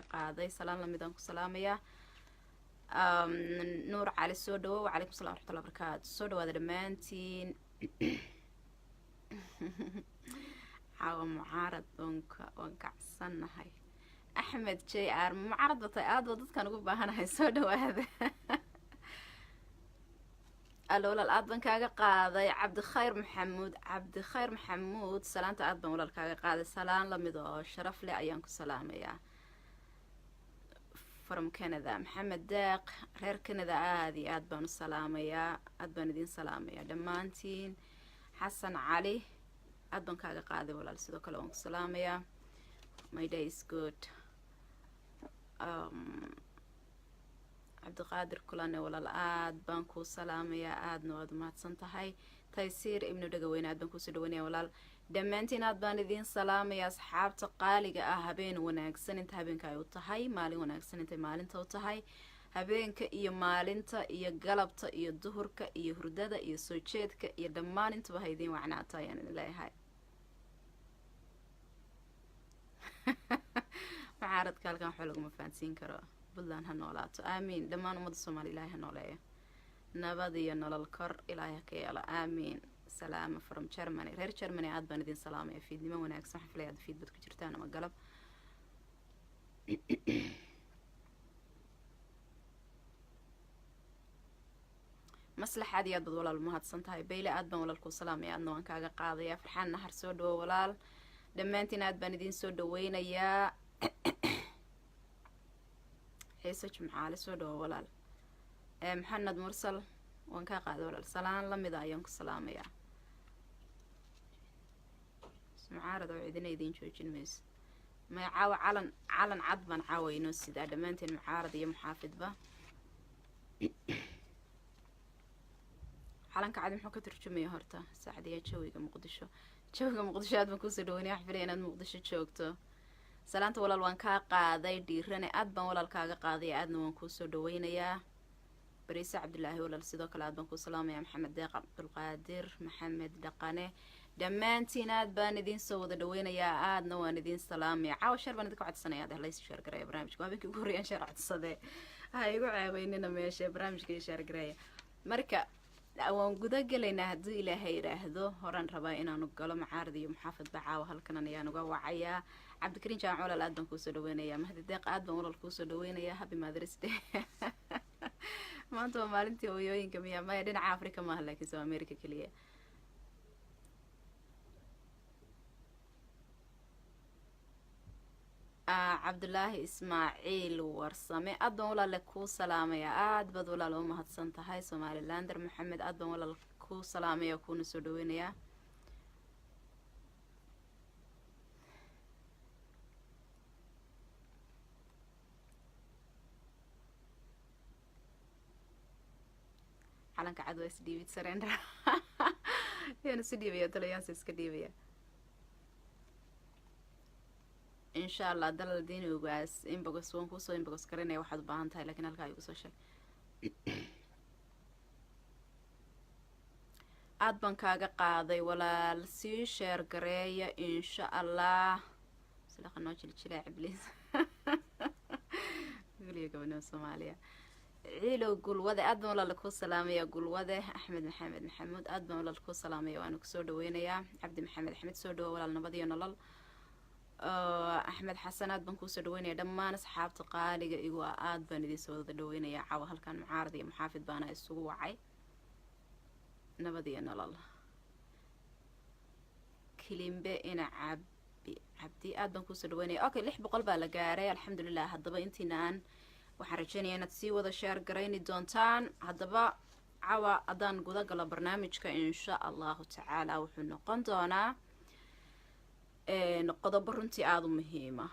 Qaaday salaan lamidaan ku salaamayaa. Nuur Cali, soo dhawo. Wacalaykum salam waraxmatullah barakaatu. Soo dhawaada dhammaantiin. Caawa mucaarad waan kacsannahay. Axmed J R, mucaarad batay, aad ba dadkaan ugu baahanahay. Soo dhawaada. Allo walaal, aad baan kaaga qaaday. Cabdikhayr Maxamuud, Cabdikhayr Maxamuud, salaanta aad baan walaal kaaga qaaday. Salaan lamid oo sharaf leh ayaan ku salaamayaa from Canada. Maxamed Deeq, reer Canada aada iyo aad baan u salaamayaa, aad baan idiin salaamayaa dhammaantiin. Xasan Cali, aad baan kaaga qaaday walaal, sidoo kale waan ku salaamayaa. My day is good. Cabdiqaadir Kulane, walaal aad baan kuu salaamayaa, aadna waad umahadsan tahay. Taysiir Ibnu Dhagaweyne, aad baan kuusoo dhaweynaya walaal. Dhammaantiin aad baan idiin salaamaya, asxaabta qaaliga ah. Habeen wanaagsan inta habeenka ay u tahay, maalin wanaagsan intay maalinta u tahay. Habeenka iyo maalinta iyo galabta iyo duhurka iyo hurdada iyo soo jeedka iyo dhammaan intaba ha idiin wacnaata ayaan idin leeyahay. Mucaaradka halkan waxba laguma fahansiin karo. Puntland ha noolaato, aamiin. Dhammaan ummadda Soomaaliya Ilahay ha nooleeya. Nabad iyo nolol kor Ilaahay ha ka yeelo, aamiin. Salaama from Germany. Reer Germany aad baan idin salaamaya. Fiidnimo wanaagsan. Waxaan filaya aad fiid bad ku jirtaan ama galab. Maslax, aad iyo aad baad walaal mahadsan tahay. Bayle, aad baan walaal kuu salaamaya, aadna waan kaaga qaadaya. Farxaan Nahar, soo dhawo walaal. Dhammaantiin aad baan idiin soo dhaweynayaa. Xiise Jimcaale, soo dhawo walaal. Maxamed Mursal, waan kaa qaaday walaal, salaan lamida ayaan ku salaamayaa. Mucaarad oo cidina idiin joojin mayso. May, caawa calan, calan cad baan caawa inoo sidaa dhammaanteen, mucaarad iyo muxaafidba. Calanka cadi muxuu ka turjumaya horta? Saacadiya jawiga Muqdisho, jawiga Muqdisho aad baan kuusoo dhaweynaya. Waxaan filaya inaad Muqdisho joogto. Salaanta walaal waan kaa qaaday. Dhiirane, aad baan walaal kaaga qaaday, aadna waan kuusoo dhaweynayaa. Bariise Cabdilaahi, walaal sidoo kale aad baan kuu salaamaya. Maxamed Deeq, Cabdulqaadir Maxamed Dhaqane, dhammaantiin aad baan idiin soo wada dhaweynayaa, aadna waan idiin salaamaya. Caawa share baan idinka codsanaya, deh lays share gareeya barnaamijka. Waa habeenkii ugu horreeyaan share codsadee, ha igu ceebeynina meesha barnaamijka ii share gareeya. Marka waan guda gelaynaa hadduu Ilaahay yidhaahdo. Horaan rabaa inaanu galo. Macaarad iyo muxaafidba caawa halkanan ayaan uga wacayaa. Cabdikariin Jaamac, walaal aad baan kuusoo dhaweynayaa. Mahdi Deeq, aad baan walaal kuusoo dhaweynayaa. Happy Mother's Day. Maanta waa maalintii hooyooyinka miya? Maya, dhinaca Africa maaha, laakiinse waa America keliya. Cabdulaahi Ismaaciil Warsame, aad baan walaale kuu salaamaya, aad baad walaal u mahadsan tahay. Somalilander Maxamed, aad baan walaal kuu salaamaya, kuuna soo dhaweynayaa. Calanka cad waa isdhiibid, surrender. Yaan isu dhiibaya talayaanse iska dhiibaya insha Allah. Dalal diinigaas inbox waan kuusoo inbox karinaya waxaad u baahan tahay, lakiin halkaa igu soo sheeg. Aad baan kaaga qaaday walaal. Sii share gareeya insha Allah. Silaqa noo jiljilaaci please. Guliga gabadhnimo Soomaaliya. Ciilow Gulwade, aad baan walaal kuu salaamaya. Gulwade Axmed Maxamed Maxamuud, aad baan walaal kuu salaamaya, waana kusoo dhaweynayaa. Cabdi Maxamed Axmed, soo dhawo walaal. Nabad iyo nolol. Axmed Xasan, aad baan kuusoo dhaweynaya. Dhammaan asxaabta qaaliga igu ah aad baan idiin soo wada dhaweynaya. Caawa halkan mucaarad iyo muxaafid baana isugu wacay. Nabad iyo nolol. Kilimbe ina Cabi Cabdi, aad baan kuusoo dhaweynaya. Okay, 600 baa la gaaray, alxamdulilah. Haddaba intiina aan waxaan rajeynaya inaad sii wada share garayni doontaan. Haddaba cawa haddaan guda galo barnaamijka insha Allahu tacaala, wuxuu noqon doonaa qodobo runtii aada u muhiima.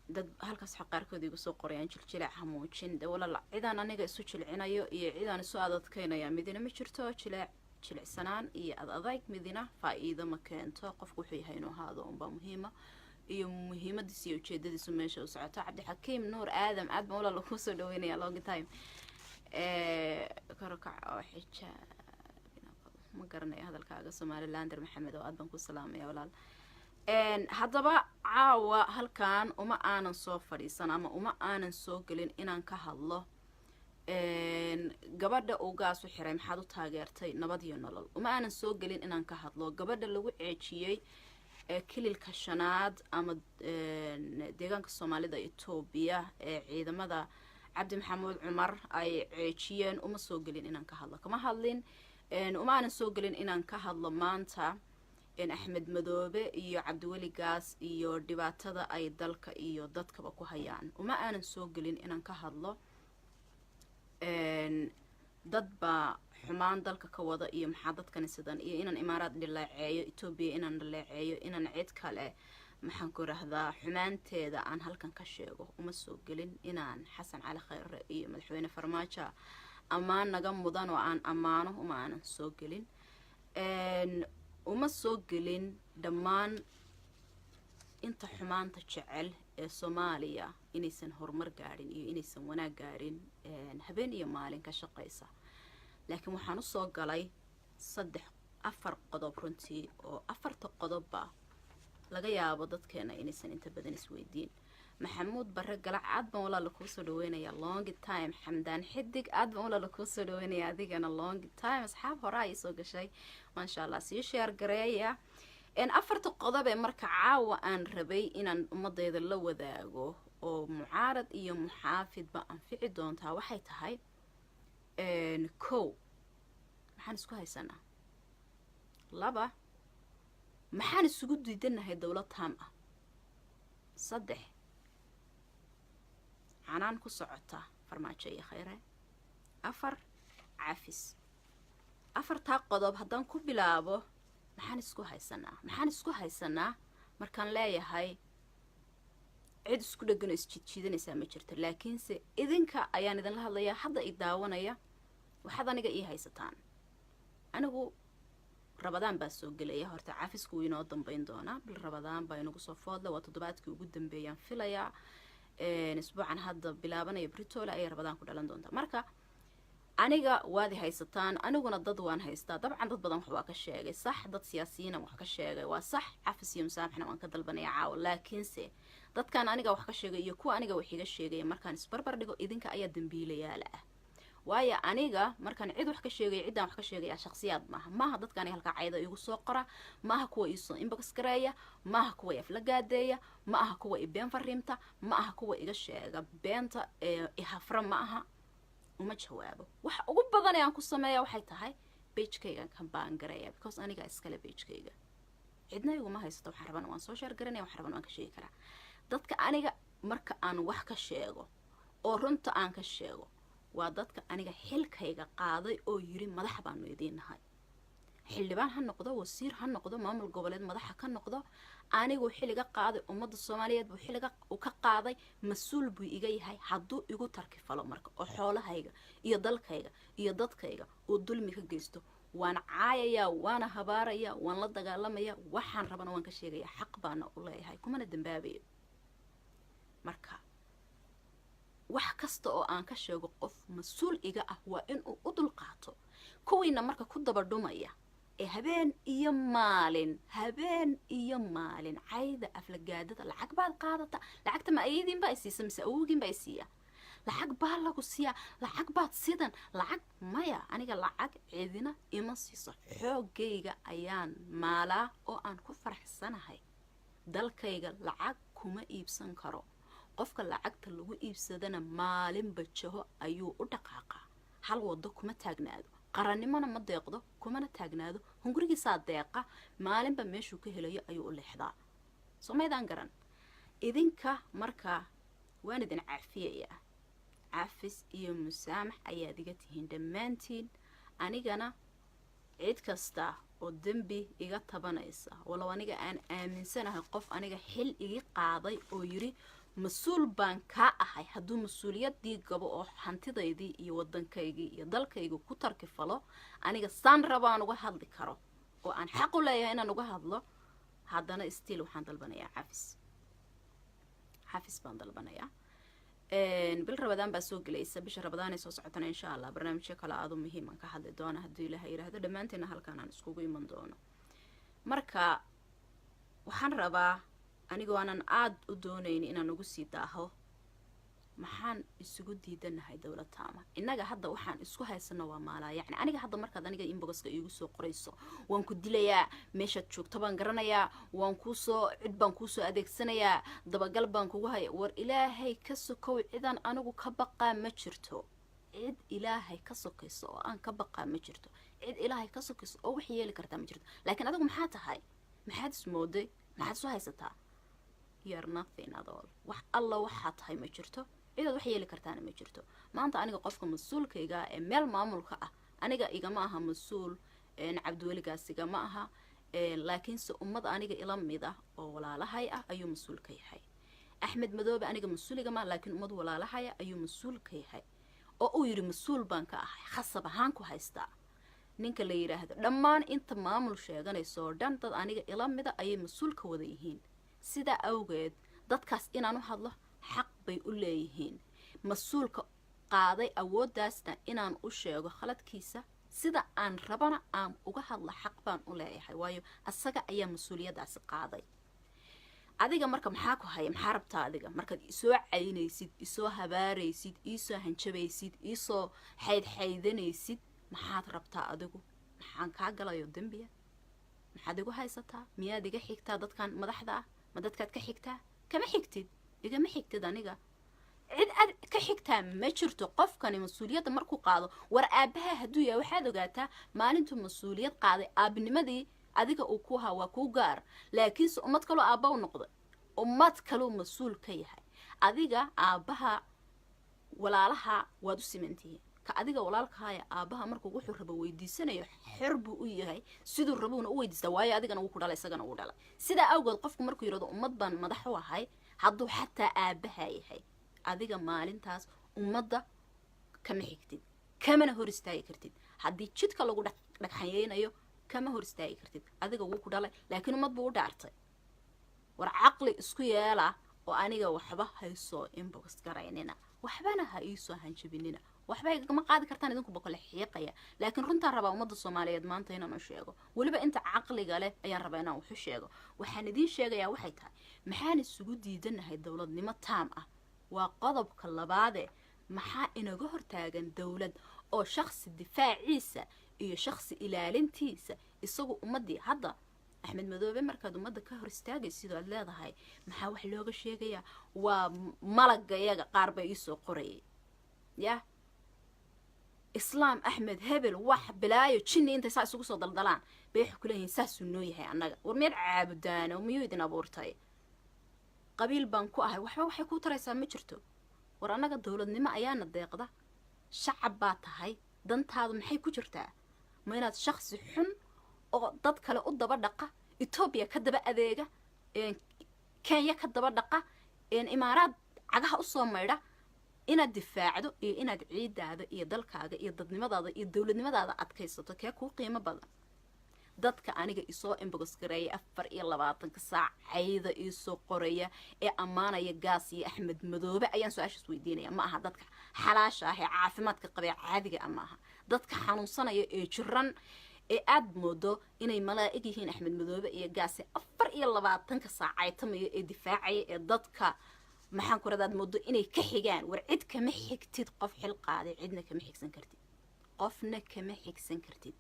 Dad halkaas waxa qaarkood igu soo qorayaan jiljilac hamuujin. De walaal, cidaan aniga isu jilcinayo iyo cidaan isu adadkaynaya midina ma jirto. Jileec, jilicsanaan iyo ad adayg midina faa-iido ma keento. Qofku wuxuu yahay inuu ahaado unbaa muhiima, iyo muhiimadiisa iyo ujeedadiisu meesha u socoto. Cabdixakiim Nuur Aadam, aad baan walaal kusoo dhaweynaya. Long time. Korokac oo xijaa ma garanaya hadalkaaga. Somalilander Maxamed oo aad baan ku salaamaya walaal. Haddaba caawa halkan uma aanan soo fadhiisan ama uma aanan soo gelin inaan ka hadlo gabadha uu Gaas u xiray maxaad u taageertay Nabad iyo Nolol. Uma aanan soo gelin inaan ka hadlo gabadha lagu ceejiyey Kililka Shanaad ama deegaanka Soomaalida Etoobiya ee ciidamada Cabdi Maxamuud Cumar ay ceejiyeen. Uma soo gelin inaan ka hadlo, kama hadlin. Uma aanan soo gelin inaan ka hadlo maanta Axmed Madoobe iyo Cabdiweli Gaas iyo dhibaatada ay dalka iyo dadkaba ku hayaan. Uma aanan soo gelin inaan ka hadlo dad baa xumaan dalka ka wada iyo maxaa dadkani sidan, iyo inaan Imaaraad dhaleeceeyo, Etoobiya inaan dhaleeceeyo, inaan cid kale, maxaan ku rahdaa, xumaanteeda aan halkan ka sheego. Uma soo gelin inaan Xasan Cali Khayre iyo Madaxweyne Farmaajo ammaan naga mudan oo aan ammaano. Uma aanan soo gelin. Uma soo gelin dhammaan inta xumaanta jecel ee Soomaaliya inaysan horumar gaadhin iyo inaysan wanaag gaadhin habeen iyo maalin ka shaqaysa. Laakiin waxaan usoo galay saddex, afar qodob runtii, oo afarta qodobba laga yaabo dadkeena inaysan inta badan isweydiin. Maxamuud Bare Galac, aad baan walaala kuu soo dhaweynaya, long time. Xamdaan Xidig, aad baan walaala kuu soo dhaweynaya adigana, long time. Asxaab horaa ii soo gashay, maasha Allah. Sii share gareeya. Afarta qodob ee marka caawa aan rabay inaan ummadeyda la wadaago oo mucaarad iyo muxaafidba anfici doontaa waxay tahay: kow, maxaan isku haysanaa? Laba, maxaan isugu diidanahay dowlad taam ah? Saddex, canaan ku socota Farmaajo iyo Khayre. Afar, cafis. Afartaa qodob haddaan ku bilaabo, maxaan isku haysanaa? Maxaan isku haysanaa markaan leeyahay, cid isku dhegan oo isjiidjiidanaysaa ma jirto, laakiinse idinka ayaan idinla hadlayaa hadda i daawanaya. Waxaad aniga ii haysataan, anigu Rabadaan baa soo gelaya. Horta cafisku wuu inoo dambeyn doonaa, bil Rabadaan baa inagu soo foodla. Waa toddobaadkii ugu dambeeyaan filayaa, isbuucan hadda bilaabanaya Britola ayay Rabadaan ku dhalan doontaa. Marka aniga waad i haysataan, aniguna dad waan haystaa. Dabcan dad badan wax waa ka sheegay, sax. Dad siyaasiyiina wax ka sheegay, waa sax. Cafis iyo musaamaxna waan ka dalbanaya caawa. Laakiinse dadkan aniga wax ka sheegay iyo kuwa aniga wax iga sheegaya markaan isbarbar dhigo, idinka ayaa dambiilayaala ah. Waayo, aniga markaan cid wax ka sheegaya, ciddaan wax ka sheegaya shaksiyaad maaha. Maaha dadka aniga halkaa cayda igu soo qora, maaha kuwa iisoo inbox gareeya, maaha kuwa afla gaadeeya, ma aha kuwa i been fariimta, ma aha kuwa iga sheega beenta ee ihafra, ma aha. Uma jawaabo. Waxa ugu badan ee aan ku sameeya waxay tahay pagekayga kan baan gareeya, because aniga iskale pagekayga, cidna iguma haysato. Waxaan rabana waan soo share garanaya, waxaan rabana waan ka sheegi karaa. Dadka aniga marka aan wax ka sheego oo runta aan ka sheego waa dadka aniga xilkayga qaaday oo yiri madax baanu idiin nahay. Xildhibaan ha noqdo, wasiir ha noqdo, maamul goboleed madaxa ka noqdo, anigu xiliga qaaday, ummadda Soomaaliyeed buu xiliga uu ka qaaday, mas-uul buu iga yahay. Hadduu igu tarkifalo marka oo xoolahayga iyo dalkayga iyo dadkayga uu dulmi ka geysto, waan caayayaa, waana habaarayaa, waan la dagaalamaya, waxaan rabana waan ka sheegaya. Xaq baana u leeyahay, kumana dambaabayo. Marka wax kasta oo aan ka sheego qof mas-uul iga ah waa inuu u dulqaato. Kuwiina marka ku daba dhumaya ee habeen iyo maalin, habeen iyo maalin cayda, aflagaadada, lacag baad qaadata. Lacagta ma ayadiin baa isiisa mise awowgiin baa isiiya? Lacag baa lagu siiyaa, lacag baad sidan, lacag maya. Aniga lacag cidina ima siiso, xoogayga ayaan maalaa oo aan ku faraxsanahay. Dalkayga lacag kuma iibsan karo. Qofka lacagta lagu iibsadana maalinba jaho ayuu u dhaqaaqaa, hal wado kuma taagnaado. Qarannimona ma deeqdo, kumana taagnaado. Hungurigiisaa deeqa, maalinba meeshuu ka helayo ayuu u leexdaa. Soo maydaan garan idinka? Marka waan idin cafiyayaa, cafis iyo musaamax ayaad iga tihiin dhammaantiin. Anigana cid kasta oo dembi iga tabanaysa, walow aniga aan aaminsanahay qof aniga xil igi qaaday oo yiri mas-uul baan kaa ahay, hadduu mas-uuliyaddii gabo oo hantidaydii iyo waddankaygii iyo dalkayga ku tarki falo, aniga saan rabaan uga hadli karo oo aan xaq u leeyahay inaan uga hadlo. Haddana still waxaan dalbanayaa cafis, cafis baan dalbanayaa. Bil Rabadaan baa soo gelaysa, bisha Rabadaan ay soo socotana insha Allah barnaamijyo kale aadu muhiiman ka hadli doona, hadduu Ilaaha yiraahdo. Dhammaanteena halkaan aan iskugu iman doono. Marka Waxaan rabaa, anigoo aanan aada u doonayn inaan ugu sii daaho, maxaan isugu diidanahay dowlad taama? Innaga hadda waxaan isku haysano waa maalaa. Yacni aniga hadda markaad aniga inboxka iigu soo qorayso "Waan ku dilayaa, meeshaad joogto baan garanayaa, waan kuusoo cid baan kuusoo adeegsanayaa, dabagal baan kugu haya," war Ilaahay ka sokow, cidaan anigu ka baqaa ma jirto. Cid Ilaahay ka sokayso oo aan ka baqaa ma jirto. Cid Ilaahay ka sokayso oo wax yeeli kartaa ma jirto. Laakiin adigu maxaa tahay? Maxaad ismooday? Maxaad isu haysataa? You're nothing at all. Wax alla waxaa tahay ma jirto. Cidaad wax yeeli kartaana ma jirto. Maanta aniga qofka mas-uulkayga ee meel maamulka ah, aniga igama aha mas-uul, Cabdiweligaas igama aha, laakiinse ummad aniga ila mid ah oo walaalahay ah ayuu mas-uul ka yahay. Axmed Madoobe aniga mas-uul igama, laakiin ummad walaalahaya ayuu mas-uul ka yahay oo uu yidhi mas-uul baan ka ahay, khasab ahaan ku haystaa. Ninka la yidhaahdo, dhammaan inta maamul sheeganayso oo dhan, dad aniga ila mida ayay mas-uul ka wada yihiin. Sidaa awgeed dadkaas inaan u hadlo xaq bay u leeyihiin. Mas-uulka qaaday awooddaasna inaan u sheego khaladkiisa, sida aan rabana aan uga hadlo, xaq baan u leeyahay, waayo asaga ayaa mas-uuliyaddaasi qaaday. Adiga marka maxaa ku haya? Maxaa rabtaa adiga markaad isoo caynaysid, isoo habaaraysid, iisoo hanjabaysid, iisoo xaydxaydanaysid? Maxaad rabtaa adigu? Maxaan kaa galayo dembiya? Maxaad igu haysataa? Miyaad iga xigtaa dadkan madaxda ah? Ma dadkaad ka xigtaa? Kama xigtid, igama xigtid aniga. Cid aad ka xigtaa ma jirto. Qofkani mas-uuliyadda markuu qaado, war aabaha hadduu yahay, waxaad ogaataa maalintuu mas-uuliyad qaaday, aabinimadii adiga uu ku ahaa waa kuu gaar, laakiinse ummad kaloo aabba u noqday, ummad kaluu mas-uul ka yahay. Adiga aabbaha, walaalaha waad u simantihiin. Ka adiga walaalkaaya aabbaha markuu wuxuu rabo weydiisanayo, xor buu u yahay, siduu rabuuna u weydiistaa, waayo adigana wuu ku dhalay, isagana wuu dhalay. Sidaa awgeed qofku markuu yidhahdo ummad baan madax u ahay, hadduu xataa aabbaha yahay, adiga maalintaas ummadda kama xigtid, kamana hor istaagi kartid. Haddii jidka lagu dhagxanyeynayo, kama hor istaagi kartid. Adiga wuu ku dhalay, laakiin ummad buu u dhaartay. War caqli isku yeela oo aniga waxba haysoo inbox garaynina, waxbana ha iisoo hanjabinina, waxba igagama qaadi kartaan. Idinku kole xiiqaya, laakiin runtaan rabaa ummadda Soomaaliyeed maanta inaan u sheego. Weliba inta caqliga leh ayaan rabaa inaan waxu sheego. Waxaan idiin sheegayaa waxay tahay, maxaan isugu diidanahay dowladnimo taam ah? Waa qodobka labaade. Maxaa inaga hortaagan dowlad oo shaksi difaaciisa iyo shaksi ilaalintiisa isagu ummadii? Hadda Axmed Madoobe markaad ummadda ka hor istaagay, sidoo aad leedahay maxaa wax looga sheegayaa, waa malagga yaga, qaar bay iisoo qorayay, yah, Islaam Axmed hebel, wax bilaayo jinni intay saa isugu soo daldalaan bay waxay kuleeyihiin saasuu noo yahay annaga. War miyaad caabudaano? Miyuu idin abuurtay? Qabiil baan ku ahay, waxba waxay kuu taraysaa ma jirto. War annaga dowladnimo ayaana deeqda. Shacab baa tahay, dantaadu maxay ku jirtaa? Ma inaad shaksi xun oo dad kale u daba dhaqa, Etoobiya ka daba adeega, Kenya ka daba dhaqa, Imaaraad cagaha usoo maydha inaad difaacdo, iyo inaad ciidaada iyo dalkaaga iyo dadnimadaada iyo dowladnimadaada adkaysato, kee kuu qiimo badan? Dadka aniga isoo inbox gareeya 24-ka saac, cayda iisoo qoraya ee ammaanaya Gaas iyo Axmed Madoobe, ayaan su-aashaas weydiinaya. Ma aha dadka xalaasha ah ee caafimaadka qabee caadiga ah, ma aha dadka xanuunsanaya ee jiran ee aada moodo inay malaa'ig yihiin. Axmed Madoobe iyo Gaase 24-ka saac caytamaya ee difaacaya ee dadka, maxaan ku radaad moodo inay ka xigaan. War cid kama xigtid. Qof xil qaaday cidna kama xigsan kartid, qofna kama xigsan kartid.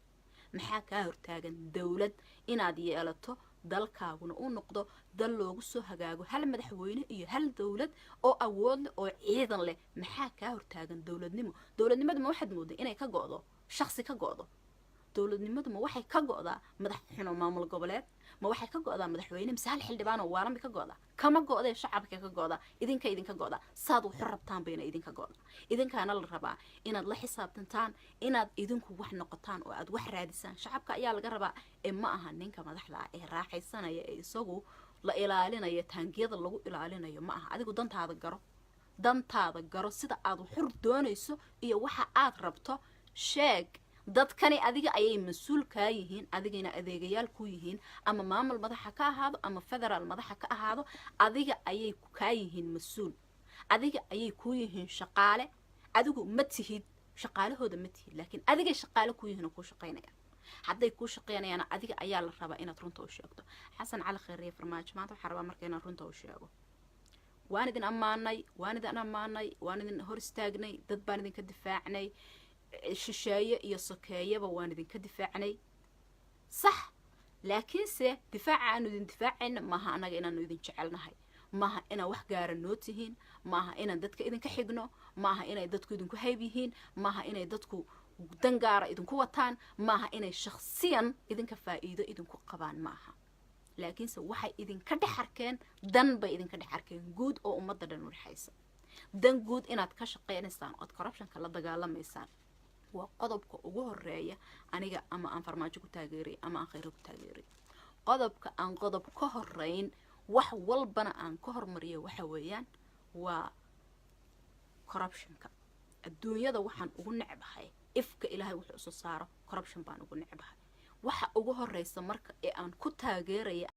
Maxaa kaa hortaagan dowlad inaad yeelato, dalkaaguna uu noqdo dal loogu soo hagaago, hal madaxweyne iyo hal dowlad oo awood leh oo ciidan leh? Maxaa kaa hortaagan dowladnimo? Dowladnimadu ma waxaad mooday inay ka go'do shaksi ka go'do? Dowladnimadu ma waxay ka go'daa madax xuno maamul goboleed? Ma waxay ka go'daa madaxweyne mise hal xildhibaan oo waalan bay ka go'daa? Kama go'dee, shacabka ka go'daa, idinka idinka go'daa. Saad waxu rabtaan bayna idinka go'daa. Idinkaana la rabaa inaad la xisaabtantaan, inaad idinku wax noqotaan oo aad wax raadisaan. Shacabka ayaa laga rabaa ee ma aha ninka madaxda ah ee raaxaysanaya ee isagu la ilaalinayo, taangiyada lagu ilaalinayo ma aha. Adigu dantaada garo, dantaada garo, sida aad xur doonayso iyo waxa aad rabto sheeg. Dadkani adiga ayay mas-uul kaa yihiin, adigayna adeegayaal ku yihiin. Ama maamul madaxa ka ahaado ama federaal madaxa ka ahaado, adiga ayay kaa yihiin mas-uul, adiga ayay ku yihiin shaqaale. Adigu ma tihid shaqaalahooda, ma tihid, laakiin adigay shaqaale ku yihiin oo kuu shaqaynaya. Hadday kuu shaqeynayaan, adiga ayaa la rabaa inaad runta u sheegto. Xasan Cali Khayriye, Farmaajo, maanta waxaa rabaa marka inaan runta u sheego. Waan idin ammaanay, waan idin ammaanay, waan idin hor istaagnay, dad baan idinka difaacnay, shisheeye iyo sokeeyaba waan idinka difaacnay, sax. Laakiinse difaaca aanu idin difaacayna maaha annaga inaanu idin jecelnahay, maaha inaan wax gaara noo tihiin, maaha inaan dadka idinka xigno, maaha inay dadku idinku hayb yihiin, maaha inay dadku dan gaara idinku wataan, maaha inay shakhsiyan idinka faa'iido idinku qabaan, maaha. Laakiinse waxay idinka dhex arkeen dan bay idinka dhex arkeen guud oo ummadda dhan u dhexaysa, dan guud inaad ka shaqaynaysaan ood corruptionka la dagaalamaysaan. Waa qodobka ugu horeeya aniga ama aan Farmaajo ku taageeray ama aan Khayro ku taageeray. Qodobka aan qodob ka horeyn, wax walbana aan ka hormariyo, waxa weeyaan waa corruptionka. Adduunyada waxaan ugu necbahay, ifka Ilaahay wuxuu usoo saaro, corruption baan ugu necbahay. Waxa ugu horeysa marka ee aan ku taageeraya